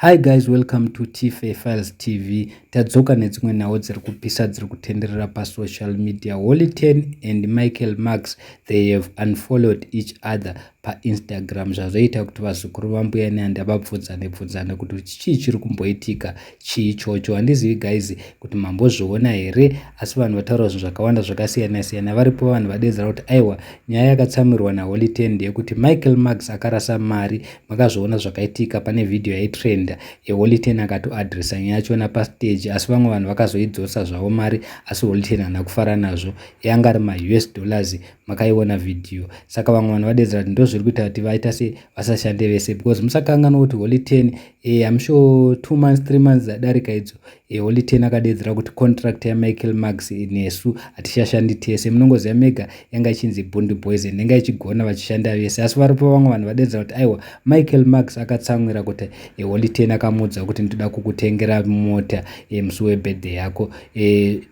Hi guys, welcome to Tfa Files TV. Tadzoka nedzimwe nhau dziri kupisa dziri kutenderera pasocial media. Holy Ten and Michael Marks, they have unfollowed each other paInstagram, zvazoita kuti vazukuru vambuya Nehanda vabvunzane bvunzane kuti chii chiri kumboitika, chii ichocho. Handizivi guys kuti mambozviona here, asi vanhu vataura zvinhu zvakawanda zvakasiyana siyana. Varipo vanhu vadedzera kuti aiwa, nyaya yakatsamirwa naHoly Ten ndeyekuti Michael Marks akarasa mari. Makazviona zvakaitika pane vhidhiyo yaitrenda yeHoly Ten, akatoadresa nyaya yachona pastage, asi vamwe vanhu vakazoidzosa zvavo mari, asi Holy Ten haana kufara nazvo. Yanga ari maUS dollars, makaiona vhidhiyo. Saka vamwe vanhu vadedzera kuti ndo zviri kuita kuti vaita se vasashande vese, because musakanganwa kuti Holy Ten, I'm sure 2 months, 3 months dzadarika idzo, Holy Ten akadedzera kuti contract yaMichael Marks nesu hatichashandi tese. Munongoziva mega yanga ichinzi Bhundu Boys and yanga ichigona vachishanda vese, asi varipo vamwe vanhu vadedzera kuti aiwa, Michael Marks akatsamwira kuti Holy Ten akamuudza kuti ndoda kukutengera mota musi webirthday yako,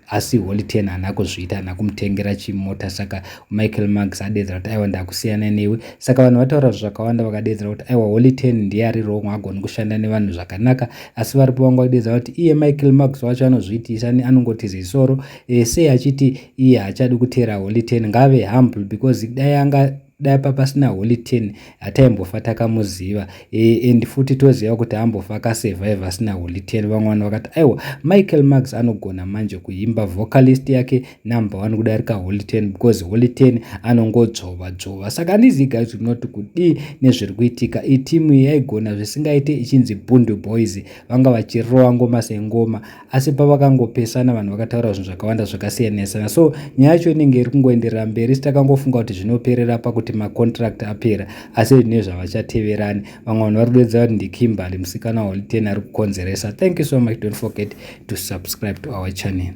asi Holy Ten haana kuzviita, haana kumutengera chimota. Saka Michael Marks adedzera kuti aiwa, ndakusiyana newe. Saka vanhu vataura zvakawanda, vakadedzera kuti aiwa, Holy Ten ndiye ari wrong, agoni kushanda nevanhu zvakanaka. Asi varipo vanga vadedzera kuti iye Michael Marks wacho anozviitisa, anongoti zisoro sei achiti iye haachadi kuteera Holy Ten. Ngave humble, because dai anga dai papasina Holy Ten hataimbofa takamuziva, and futi toziva kuti ambofa akasurvive asina Holy Ten. Vamwe vanhu vakati aiwa, Michael Marks anogona manje kuimba, vocalist yake number one kudarika Holy Ten, because Holy Ten anongodzvova dzvova. Saka handizivi guys unoti kudii nezviri kuitika. Itimu yaigona zvisingaite ichinzi Bhundu Boys, vanga vachirova ngoma sengoma, asi pavakangopesana vanhu vakataura zvinhu zvakawanda zvakasiyana siyana. So nyaya yacho inenge iri kungoenderera mberi. Sitakangofunga kuti zvinoperera pakuti macontract apera, asi zvine zvavachateverani. Vamwe vanhu vari kudedzera kuti ndiKimberly, musikana waHoly Ten, ari kukonzeresa. Thank you so much. Don't forget to subscribe to our channel.